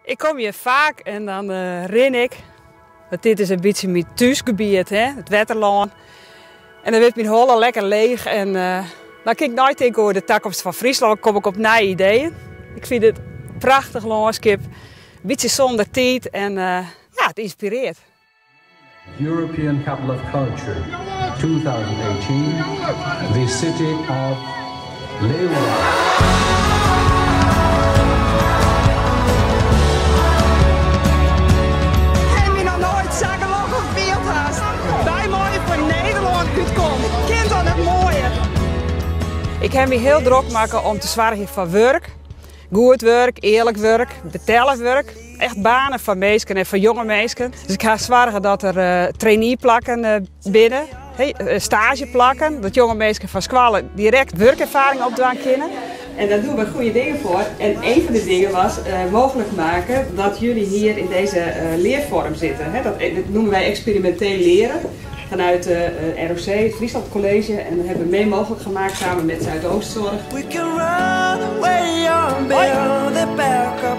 Ik kom hjir faak en dan rin ik. Want dit is in bytsje myn thúsgebiet, hè, it wetterlân. En dan wurdt myn holle lekker leech en dan kin ik neitinke oer de takomst fan Fryslân, kom ik op nije ideeën. Ik fyn it in prachtich lânskip, in bytsje sûnder tiid en ja, it ynspirearret. European Capital of Culture 2018, the city of Leeuwarden. Ik ha my noch noait sa gelokkich field hast. Wy meie foar Nederlân útkomme. Kin toch net moaier? Ik ha my hiel drok makke om te soargjen foar wurk. Goed wurk, earlik wurk, betelle wurk. Echt banen foar minsken en foar jonge minsken. Dus ik ha soarge dat der traineeplakken binne, staazjeplakken, dat jonge minsken fan skoalle direkt wurkerfaring opdwaan kinne. En daar doen we goede dingen voor. En een van de dingen was mogelijk maken dat jullie hier in deze leervorm zitten. Dat noemen wij experimenteel leren vanuit de ROC, het Friesland College. En dat hebben we mee mogelijk gemaakt samen met Zuidoostzorg. We can run away and build it back up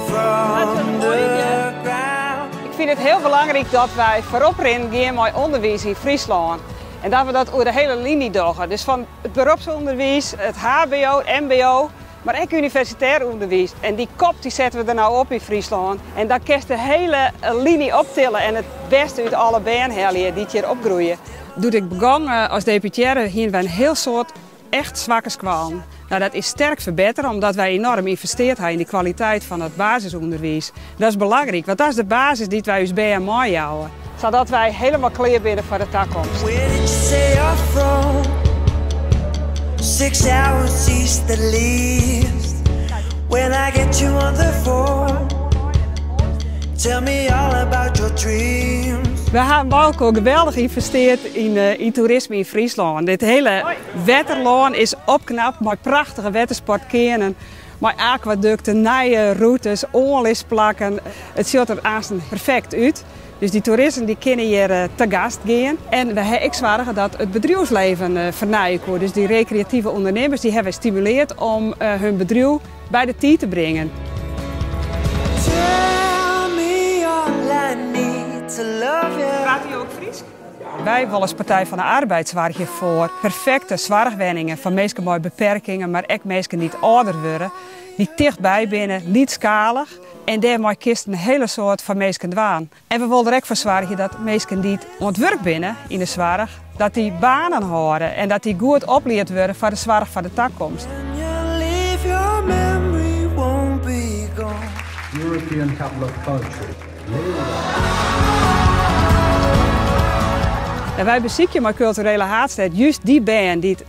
from the ground. Ik fyn it hiel belangryk dat wy foarop rinnen gean mei ûnderwiis yn Fryslân. En dat we dat oer de hiele liny dogge. Dus fan it beropsûnderwiis, it HBO, MBO, mar ek universitêr ûnderwiis. En dy kop dy sette we der no op yn Fryslân. En dan kinst de hiele liny optille en it bêste út alle bern helje dy't hjir opgroeie. Doe't ik begûn as deputearre hiene wy in hiel soad echt swakke skoallen. No, dat is sterk ferbettere omdat wy enoarm ynvesteard ha yn de kwaliteit fan it basisûnderwiis. Dat is belangryk, want dat is de basis dy't wy ús bern meijouwe. Sadat wy hielendal klear binne foar de takomst. Where did you say you're from? Six hours east at least. When I get you on the phone, tell me all about your dreams. We ha mei elkoar geweldich ynvesteard yn toerisme yn Fryslân. Dit hiele wetterlân is opknapt mei prachtige wettersportkearnen, mei akwadukten, nije rûtes, oanlisplakken. It sjocht der aansten perfekt út. Dus dy toeristen dy kinne hjir te gast gean. En we ha ek soarge dat it bedriuwsleven fernije koe. Dus dy rekreative ûndernimmers dy ha wy stimuleard om hun bedriuw by de tiid te bringen. Tell me all I need to love you. Prate jo ek Frysk? Wy wolle as Partij van de Arbeid soargje foar perfekte soarchwenningen foar minsken mei beperkingen, mar ek minsken dy't âlder wurde, dy't tichtby binne, lytsskalich. En dêrmei kinst in hiele soad foar minsken dwaan. En we wolle der ek foar soargje dat minsken dy't oan it wurk binne yn de soarch, dat dy banen hâlde en dat dy goed oplied wurde foar de soarch foar de takomst. European Capital of Culture, Leeuwarden. En wy besykje mei Kulturele Haadstêd just dy bern dy't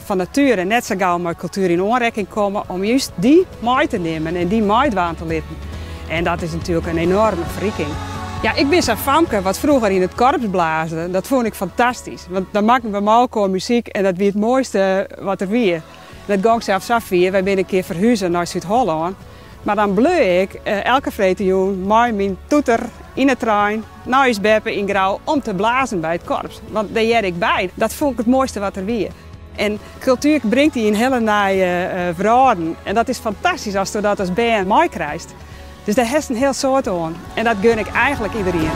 fan natuere net sa gau mei kultuer yn oanrekking komme, om just dy mei te nimmen en dy meidwaan te litten. En dat is natuerlik in enoarme ferriking. Ja, ik bin sa'n famke wat froeger yn it korps blaasde. Dat fûn ik fantastysk, want dan makken we mei elkoar muzyk en dat wie it moaiste wat der wie. Dat gong sels sa fier, wy binne in kear ferhuze nei Súd-Hollân. Mar dan bleau ik elke freedtejûn mei myn toeter yn 'e trein nei ús beppe yn Grou om te blazen by it korps. Want dêr hearde ik by. Dat fûn ik it moaiste wat der wie. En kultuer bringt dy yn hiele nije wrâlden. En dat is fantastysk asto dat as bern meikrijst. Dus dêr hast in hiel soad oan. En dat gun ik eigenlik iderien.